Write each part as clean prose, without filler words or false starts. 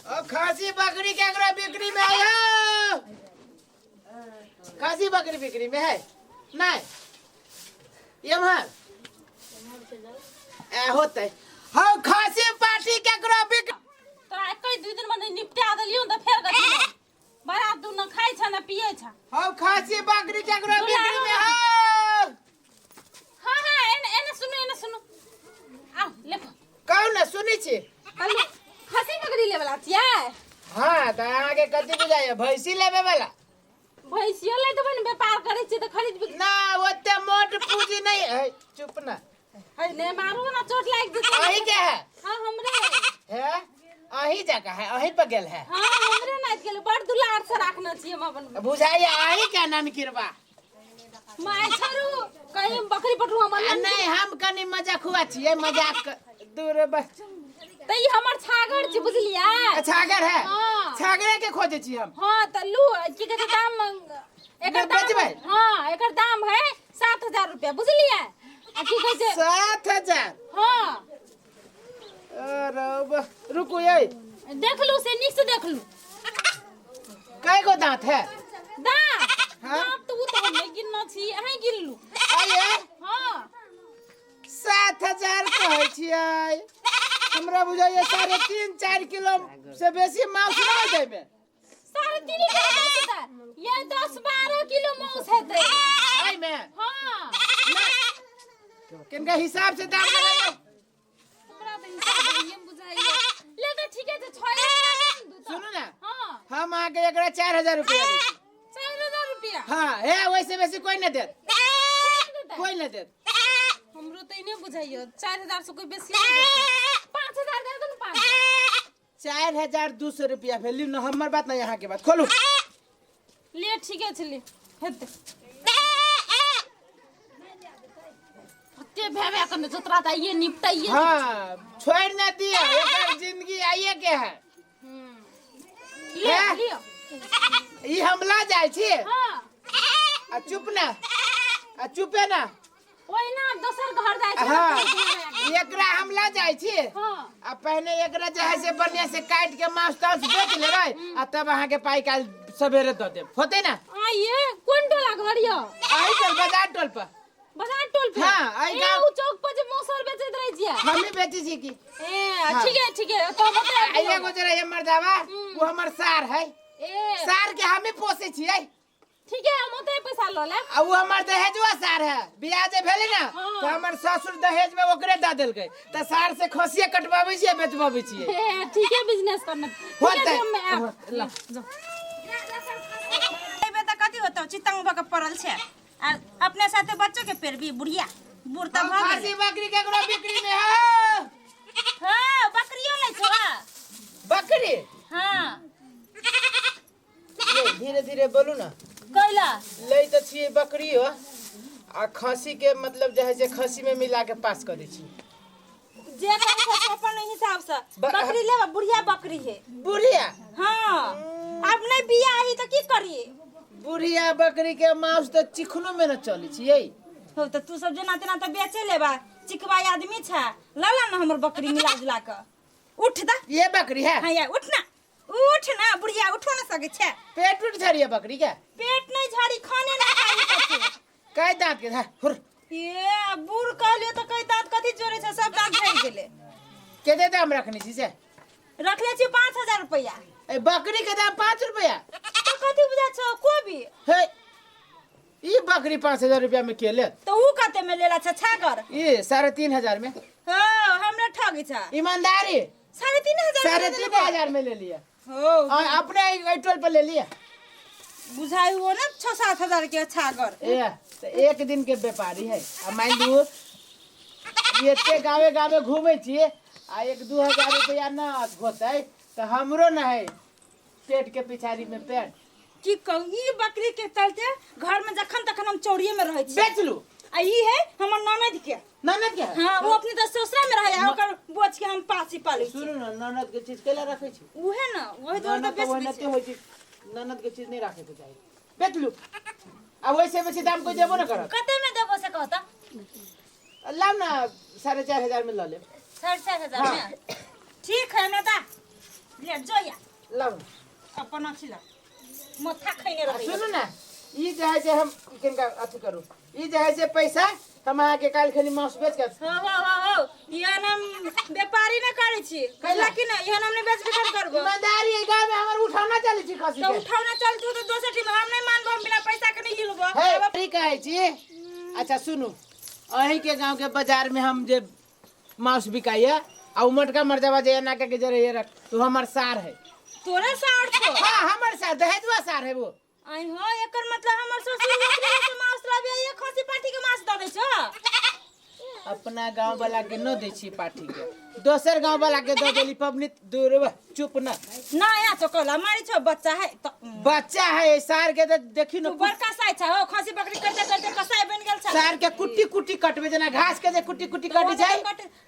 ओ खासी बकरी केकरो बिक्री में आयो? खासी बकरी बिक्री में है नहीं? एम्हर ए होते। हौ, खासी पार्टी केकरो बिक तोरा एक दू दिन में निपटा देलियो तऽ फेर गथी बड़ा तू न खाइ छ न पिए छ। हौ, खासी बकरी केकरो बिक्री में हौ? हाँ हाँ, एने एने सुनू, एने सुनू, आओ लेखो। कहू ने, सुनै छी। हेलो, खसी बकरी लेवला छियै? हाँ, तऽ अहाँके कथी बुझाइए, भैंसी लेबे वाला? भैंसियो ले देबै ने, व्यापार करै छियै तऽ खरीद बिक ना, ओते मोट पूंजी नहीं है। चुप ना। है ने, मारू ना, चोट लागि जेतै। अही के है? हाँ, हमरे है। अही जगह है, अही पर गेल है? हाँ, हमरे नाच गेल। बड़ दुलार से राखने छियै हम अपन। बुझाइए अही के ननकिरबा। माय छोड़ू, कहीं बकरी पटरू हमर आ नहीं, हम कनी मजाक हुआ छियै, मजाक दूर बस। तऽ ई हमर छागर छै, बुझलियै? छागर है? हाँ। छागरे के खोजे छी हम। हाँ, तऽ लू, की कहै छै दाम एकर? दाम बेचबै? हाँ, एकर दाम है 7000 रुपया, बुझलियै? आ की कहै छै 7000? हाँ। अरे रुकू ये। देख लू से, नीक से देख लू। कै गो दांत है? दाँत? हाँ। दाँत तऽ ओ तऽ हम नहि गिनने छी, अहीं गिन लू। आइए। हाँ। 7000 कहै छियै, हमरा बुझाइए 3.5 4 किलो से बेसी मांस नहि देबै। 3.5 किलो मांस हेतै? ये 10-12 किलो मांस हेतै एहिमे। हाँ। किनका हिसाब से दाम लगाइयो। हमरा तऽ हिसाब नहिये बुझाइए। ले तऽ ठीके छै, 6000 दू तऽ। सुनू ने। हाँ। हम अहाँके एकरा 4000 रुपया दै छी। 4000 रुपया? हाँ, हे, वैसे बेसी कोई नहि देत। कोन देतै? कोई नहि देत। हमरो तऽ ई नहि बुझाइए, 4000 से कोई बेसी नहि देतै। 5000 दे दू ने, पाँच। 4200 रुपया भेल। लियौ ने, हमर बात नहि, अहाँके बात खोलू। ले, ठीके छै, ले, हेतै। कते भे भे करने छौ तोरा तऽ आइये निपटाइये। हाँ, छोड़ि न दिअ, एकर जिंदगी आइए के है। ले। हे? लियो। ई हम ला जाइ छी। हाँ। आ चुप ना, आ चुपे ना। ओहिना दोसर घर जाइ छै। हाँ, एकरा हम ला जाइ छी। हाँ। आ पहिने एकरा जे है से बढ़िया से काटि के मांस तांस बेच लेबै आ तब अहाँके पाइ काल्हि सवेरे दऽ देब, होतै ना? आइये कोन टोला घर यऽ? आइ टोल, बाजार टोल पर। बाजार टोल पे? हाँ, आइ ए गाँव- उ चौक पर जे मौसर बेचैत रहै छियै? हमही बेचै छी की। ए। हाँ। ठीक है, ठीक है, तो बता। आ एगो जे रहै मर्दावा, वो हमर सार है। ए। सार के हमही पोसै छियै। ठीक है, हम ओते पैसा लऽ लेब। आ वो हमर दहेजुआ सार है। बियाह जे भेलै ना, हाँ। तऽ हमर ससुर दहेज में ओकरे दऽ देलकै, तऽ सार से खसिए कटवाबै छियै, बेचबाबै छियै। ए, ठीक है, बिजनेस करना ठीक है। होतै। हम आयब। हाँ, ला। जाओ। एबे तऽ कथी होतौ, चितंग भऽ कऽ पड़ल छै आ अपने साथे बच्चो के पेरबी। बुढ़िया बूढ़ तऽ भऽ खासी गेलै। बकरी केकरो बिक्री में है? हाँ, बकरियो लै छौ आ? बकरी? हाँ। ये धीरे धीरे बोलू ना। कैला? लै तऽ छियै बकरी हो आ खसी के, मतलब जे है से खसी में मिला के पास कऽ दै छी। जे करै छै से अपन हिसाब से। बकरी लेब, बुढ़िया बकरी है। बुढ़िया? हाँ, आब नहीं बिया ही तऽ की करी? बुढ़िया बकरी के मांस तऽ चिकनो में न चलै छियै। हो तऽ तू सब जेना तेना तऽ बेचे लेबा, चिकबा आदमी छै। लऽ ला ना हमर बकरी मिला जुला कऽ। उठ दा। ये बकरी है? हाँ, या उठ ना, उठ ना बुढ़िया, उठो ना सकै छै। पेट उठ झड़िया बकरी के? पेट नहीं झड़ी, खाने ना खाई कथी। कै दांत के है? हुर। ये बूढ़ कहलियो तऽ कई दांत कथी जोड़े छै, सब दांत झड़ि गेलै। केते दाम रखने छी से? रखले छी 5000 रुपया। ए, बकरी के दाम 5 रुपया? तऽ कथी बुझा छौ, कोबी? हे, ई बकरी 5000 रुपया में के लेत? तऽ ऊ कते में लेला छै छागर? ई 3500 में। हाँ, हमरा ठगी छै। ईमानदारी। 3500? 3500 में ले लिया। हो। और अपने एहि टोल पर ले लिया। बुझाइ हो ना 6-7 हजार के छागर। ए, तो एक दिन के व्यापारी है। आ मान लू एते गावे गावे घूमे छियै आ 1-2 हजार रुपया न होतै तऽ हमरो न है पेट के पिछाड़ी में पेट। की कहू, ई बकरी के चलते घर में जखन तखन हम चौड़िए में रहै छी। बेच लू। आ ई है हमर ननद के। ननद के है? हाँ, वो अपने तऽ ससुरा में रहे आ ओकर बोझ के हम पासी पालै छी। सुनू ने, ननद के चीज कैला रखै छी? उहे ना, वही दुआरे तऽ ननद तऽ बेच दै ओहिनाते छी। होइ छै, ननद के चीज नहीं रखे के चाही। बेच लू, आ वैसे बेसी दाम कोई देबो न करत। कते में देबो से कहता? लाउ ना, 4500 में लऽ लेब। 4500 में? ठीक है ना, दा ले। रुपया जो या लाउ। अपन अथी ला माथा खैने रहै। सुनू ने, ई जे है से हम किनका अथी करू, ई जे है से पैसा हम अहाँके काल्हि खनी मांस बेच के। हो हो हो हो, इहन हम व्यापारी न करै छी, कहला कि ना इहन हम नहीं बेच बिकन करबो। ईमानदारी एहि गाँव में हमर उठौना चलै छी खसी तो के। उठौना चलतू तो दोसर टीम हम नहीं मानबो, हम बिना पैसा के नहीं हिलबो। हे की कहै छी? अच्छा सुनू, अहीं के गाँव के बाजार में हम जे मांस बिकाइए आ उ मोटका मर्दवा जे एना के जरे ये रख, तो हमर सार है। तोरे सार छो? हाँ हमर सार, दहेजुआ सार है वो। आई हो, एकर मतलब हमर ससुर बकरी के मांस लाबे, ये खसी पाठी के मांस द दै छो। अपना गांव वाला के न दै छी पाठी के, दोसर गांव वाला के दऽ देली पबनी। दूर चुप न ना या तो कहला मारी छो, बच्चा है तो बच्चा है सार के तो देखी न तू बड़का साइ छ हो, खसी बकरी करते करते कसाई बन गेल छ। सार के कुट्टी कुट्टी कटबे, जेना घास के जे कुट्टी कुट्टी कटी जाय।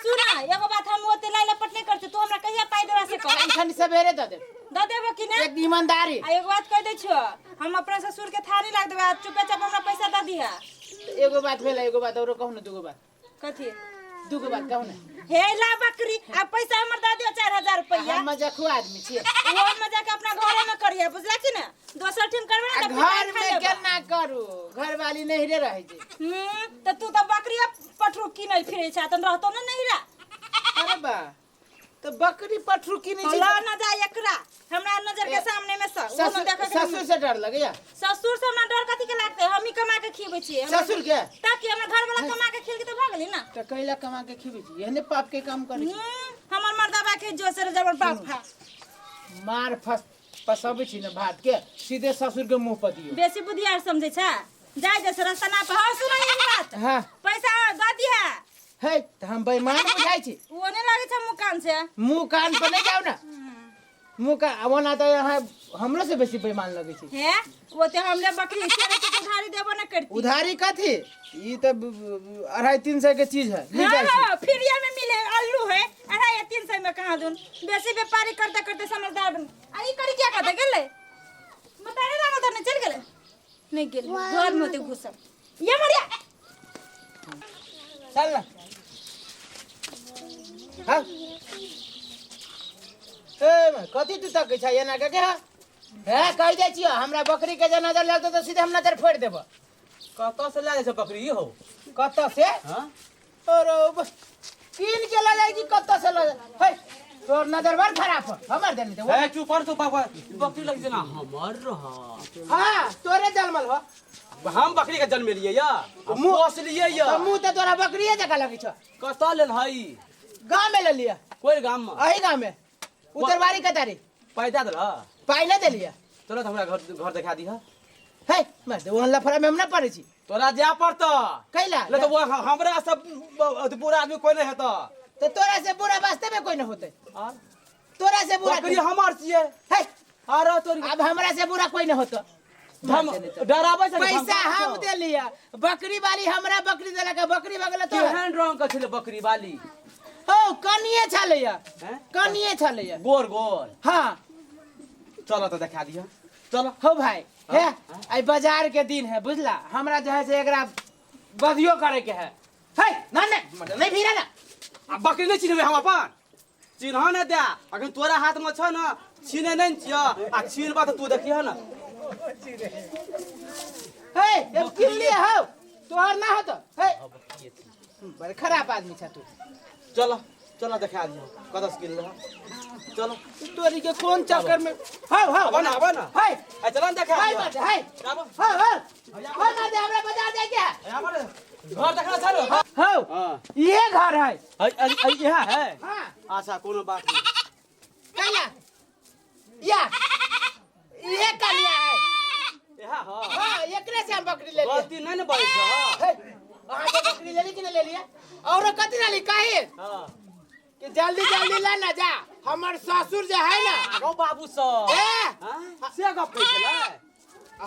सुना एगो बात, हम ओते लाइला पट नहीं करते, तू हमरा कहिया पाई देबा से कह। एखन सवेरे दऽ देब। दऽ देबो कि ना? एक ईमानदारी। आ एगो बात कह दै छियो, हम अपना ससुर के थारी लाग देबे, चुपेचाप हमरा पैसा दऽ दिहा। एगो बात भेलै, एगो बात औरो कहू ने, दूगो बात। कथी? दूगो बात कहू ने। हे ला बकरी, आ पैसा हमर दऽ दियो 4000 रुपैया। हम मजाकू आदमी छियै। वो मजाक अपना घरे में करिया, बुझला कि ना? दोसर टीम करबे ना त घर में केना करू, घरवाली नहीं रे रहै छै। त तू त बकरी पठरू किनै फिरै छ, त रहतो न नहीं रा। अरे बा, तो बकरी पठरू किनै छै। ला न जा एकरा हमरा नजर के सामने में सब ससुर से डर लगैया? ससुर से हमरा डर कथी के लागते, हम ही कमा के खिबै छियै ससुर के, ताकि हमर घर वाला कमा के खिल के त भ गेली ना। त कैला कमा के खिबै छी, एहने पाप के काम करै छी। हमर मर्दाबा के जोसे जबर पाप खा मार फस पसबै छी न भात के, सीधे ससुर के मुंह पर दियो। बेसी बुधियार समझै छ, जाय जैसे रास्ता ना पर। हां सुन ई बात, हां पैसा द दिहा। हे त हम बेईमान बुझाइ छी? ओ नै लागै छ मुंह कान से। मुंह कान पर नहीं जाऊ ना, मुंह का ओना त यहाँ हमरो से बेसी बेईमान लगै छै। हे ओ ते हमरे बकरी चोरे के उधारी देबो न करती। उधारी कथी? ई त 250-300 के चीज है। हां फिरिया में मिले आलू है 250-300 में कहां दून। बेसी व्यापारी करते करते समझदार बन। आ ई करी क्या करते गेलै मतारे लागल त नहीं चल गेलै, नहीं गेलै घर में होते घुसल ये मरिया। चल ना। हां ए कथी तू तकै छ एना के? हे कहि दै छियो, हमरा बकरी के जे नजर लगतौ त सीधे हम नजर फोड़ि देबो। कतऽ से लए जाइ छै बकरी हो? कतऽ से? हां अरे कीन के लऽ जाइ कि कतऽ से लऽ जाइ? हे तोर नजर बड़ खराब हो, हमर देने दे। हे चुप पर तू बाबा, बकरी लग जेना हमर रह। हां तोरे जन्मल हो। हम बकरी के जन्मेलियै या पोसलियै या। मुँह त तोरा बकरिये जकाँ लगै छौ। कतऽ लेल हई? गाँव में ले लिया। कोन गाम में? अही गाँव में, उतरवारी कतारी। पाइ दए देलह? पाइ नहि देलियै। चलो त हमरा घर देखा दिह। हे मस्त, ओहन लफड़ा में हम नहि पड़ै छी। तोरा जाय पड़तऽ। कैला? ले त वो हमरा सब बुरा आदमी कोइ नहि हेतऽ। त तोरा से बुरा वास्ते में कोइ नहि होतै। आर तोरा से बुरा बकरी हमर छियै। हे आर तोरी अब हमरा से बुरा कोइ नहि होतौ। हम डराबै छै पैसा हम देलियै, बकरी वाली हमरा बकरी देलक, बकरी भगल तोरा। केहन रंग के छलै बकरी वाली? हो कनिए छलैया, कनिए छलैया, गोर गोर। हाँ चलो तो देखा दिह। चलो हो भाई, हे आई बाजार के दिन है बुझला, हमरा जे है से एकरा बधियो करे के है। हे ना ना नहीं भीरा ना। आ बकरी नहीं चिन्हबै हम अपन, चिन्ह न दे। अखन तोरा हाथ में छ न, छीने नहीं छिय, आ छीनबा त तू देखिह न। हे अब किन लिए हो तोहर ना हो तो। हे बड़े खराब आदमी छ तू। चलो चलो देखा दिह कतऽ से किनलह। चलो तोरी के कोन चक्कर में। हां हां आबऽ ना, आबऽ ना। हे आ चलो न देखा हाय दिह। बात हाय आबऽ। हां हां हां ना दे, हमरा बाजार जाय के है। आबऽ रे, घर देखना छ न? हां हां ये घर है। है यहाँ है। हां अच्छा कोनो बात नहीं। कैला या ये कलिया है। यहाँ हां हां एकरे से हम बकरी ले लिए। गलती नहीं न बजै छ। हे अहाँ के बकरी लेली कि नहीं लेलिए? और कथी लेली काहे? हां कि जल्दी जल्दी ला ना जा, हमर ससुर जे है ना। आगो बाबू सब ए हां से गप कहै छलै।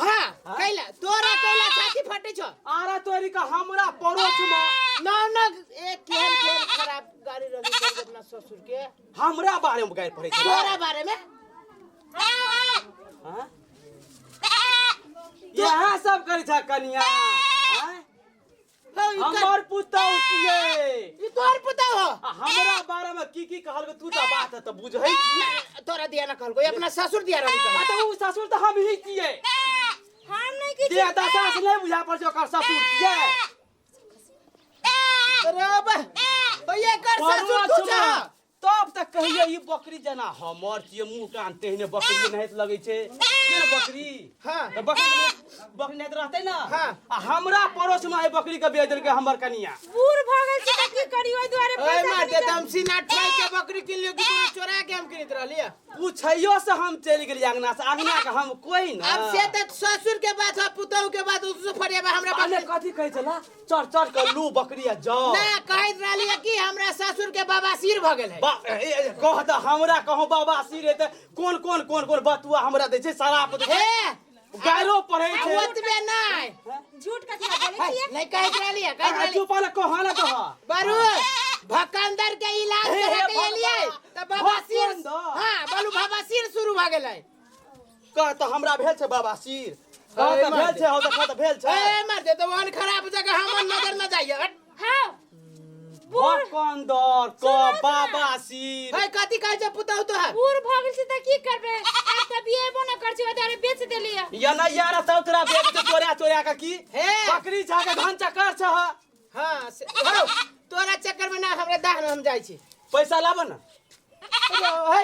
हां कैला तोरा कैला छाती फटै छौ? आरा तोरी का हमरा परोछ में ना ना ए केहन केहन खराब गाड़ी रही अपना ससुर के। हमरा बारे में गारि पड़ै छलै। तोरा बारे में? हां यहाँ सब करै छ कनिया। हां हमर पुतहु छियै। ई तोहर पुतहु हो? आ हमरा बारे में की की कहलको तू त बात त बुझै छी। तोरा दिया ना कहलको, अपना ससुर दिया रही आ कहलको। त उ ससुर त हम ही छियै। हम नहीं की दे दशा से नहीं बुझा पड़ छै ओकर ससुर छियै। अरे बा, ओ एकर ससुर तू छह? तब तक कहिए ई बकरी जेना हमर छियै, मुंह कान तेहने बकरी नहीं लगै छै। के ने बकरी? हाँ। त बकरी बकरी नहीं रहतै ना। हाँ। आ हमरा पड़ोस में आई बकरी के बेच देलकै हमर कनिया। बूढ़ भ गेल छै त की करी ओइ दुआरे ओए पैसा मार कनी दे दमसी ना ठोइ के बकरी किन लियो कि कोनो चोरा के हम किनत रहलिए। पूछैयो से हम चलि गेलियै अंगना से, अंगना के हम कोई ना। अब से त ससुर के बात हो पुतहु के बात उससे फरियाबा हमरा अने बकरी कथी कहै छला? चढ़ चढ़ के लू बकरी आ जाओ। ना कहैत रहलिए कि हमरा ससुर के बाबा सिर भ गेल है। बा ए, ए, कह त हमरा कहूँ बाबा सिर हेतै, कोन कोन कोन कोन बतुआ हमरा दै छै, शराब दै छै, हे गायरो पढ़ै आ छै। ओतबे नै झूठ कथी बोलै छियै? नहीं कहैत रहलिए, कहैत आ, रहलिए। चुप न कह न दह। बारू भकंदर के इलाज हे, करे के भगवान। एलिए त बाबा सिर भकंदर। हां बोलू बाबा सिर शुरू भ गेलै। कह त हमरा भेल छै बाबा सिर। कह हे, त मार भेल दे। छै, हौ देख त भेल छै। ए मर दे त ओहन खराब जगह हमर नजर न जाइए। हट। हां भकंदर क बाबा सिर। हे कथी कहै छै पुतहु तोहर? बूढ़ भ गेल छै त की करबै? आब त बिएबो न कर छै ओइ दुआरे बेच देलियै। या न यार तब तोरा बेच के चोरा चोरा के की? हे। बकरी छा के धन चक्कर छ। हां हौ तोरा चक्कर में ना हमरा दाह में हम जाइ छी। पैसा लाब न। अरे, हे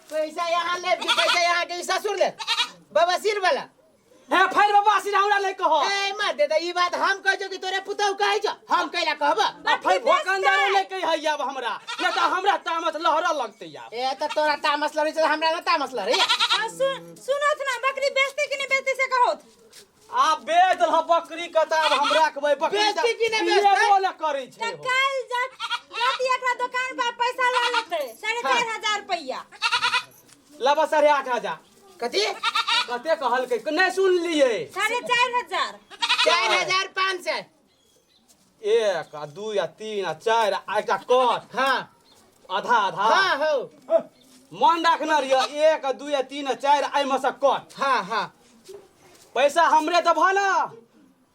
पैसा यहाँ ले कि पैसा यहाँ के ई ससुर ले बाबा सिर वाला। हे फेर बाबा सिर हमरा नहीं कह। ए मर दे त ई बात हम कहै छौ कि तोरे पुतहु कहै छौ, हम कैला कहब? आ फेर भकंदरो नहीं कहि है आब हमरा, नहीं त हमरा तामस लहरऽ लगतै आब। ए त तोरा तामस लड़ै छै त हमरा न तामस लड़ै। आ सुनत ना बकरी बेचते कि नहीं बेचते से कहत? आ बेच देलह बकरी के त आब हम राखबै बकरी। बेचती कि नहि बेचतै? पिएबो न करै त छै हो। काल जात जाती एकरा दुकान पर पैसा ला लेते 4500 रुपया। लाबऽ 8500। कथी? कते कहलकै? नहीं सुनलियै। 4500। 4500। 1 आ 2 आ 3 आ 4 आ एकटा कट। हाँ आधा आधा। हाँ हौ। मन रखने रहियो, 1 आ 2 आ 3 आ 4 एहिमे से कट। हाँ हाँ पैसा हमरे देबह न,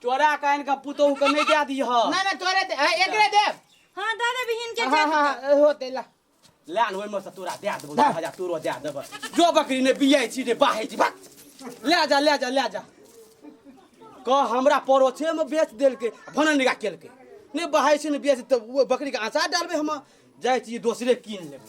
चोरा के आनि के पुतोहु के नहीं दे दिह। ना ना तोरे दे, हाँ, एकरे देब। हां दे देबही हिनके हाँ जात हाँ हाँ होते ला। ले आन ओहिमे से तोरा दे देबौ, 2000 तोरो दे देबौ। जो बकरी ने बियाइ छी ने बाहै छी, भाग। ले जा ले जा ले जा। कह हमरा पड़ोसे में बेच देलकै, भनन निगाह केलकै। नहि बहाइ छै ने बेच त ओ बकरी के अचार डालबै हम, जाइ छी दोसरे कीन लेबै।